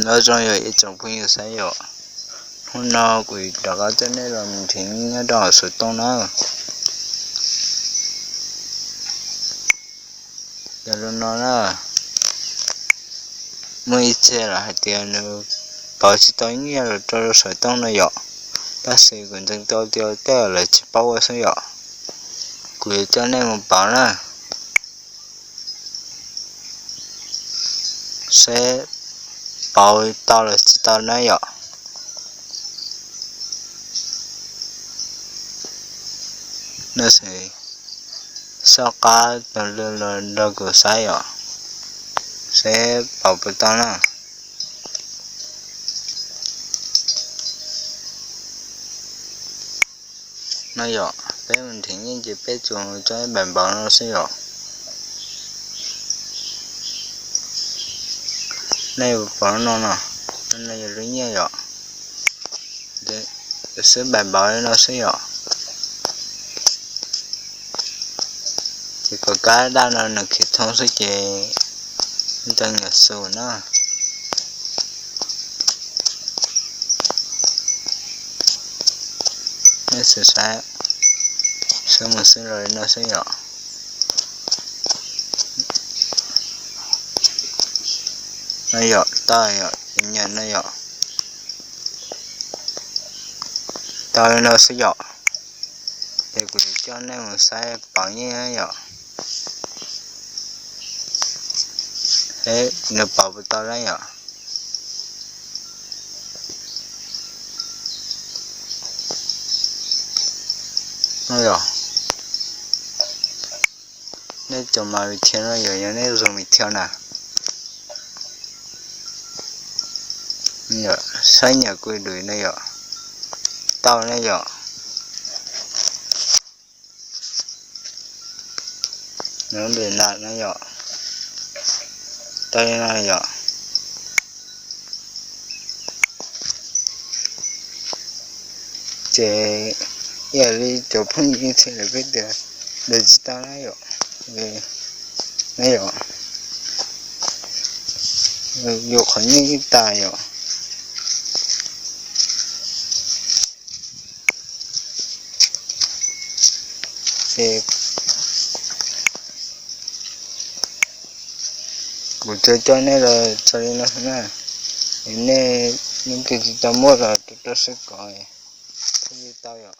Nyob zoo yog ib tsoom phooj ywg saib yom, hnub no kuv rov qab coj nej los mus nrhiav nyiaj nyob rau hauv xov tooj na. Yog li no na, muaj ib txhia lawv hais tias nws pauv tsis tau nyiaj los rau xov tooj no yom, tab sis kuv ntseeg tau tias tej lawv tsis paub ua xwb yom. Kuv yuav coj nej mus pauv na, seb pauv tau los tsis tau na yom. Soj qab nrog kuv saib yom, seb pauv puas tau na. No yom, peb mus nrhiav nyiaj ces peb tsuas mus tso ib npaum npaum no xwb yom. Nej yuav pauv no no, no yog lub nyiaj yom. Xwb npaum npaum li no xwb yom. Ces kom kab daj no nws khiav thoob xwb ces tau nyiam xus na. Nej xav saib, xwb mus xwb los li no xwb yom. No yom, tau yom, nyiam no yom. Tau li no xwb yom. Ces kuv coj nej mus saib pauv nyiaj yom, seb nws pauv puas tau na yom. Nej cov mas video no yom, yog nej zoo video na, saib nyiam kuv dua no yom, tau na yom. Nws npe na no yom, tau li no yom. Ces ib yam li cov phooj ywg txhia lawv pheej tias nws tsis tau na yom, na yom, yuav qhov nyiaj yeej tas yom. Ces kuv tsuas coj nej los txog li no xwb na, es nej leej twg tsis tau muaj los rau rau siab kov thiaj li tau yom.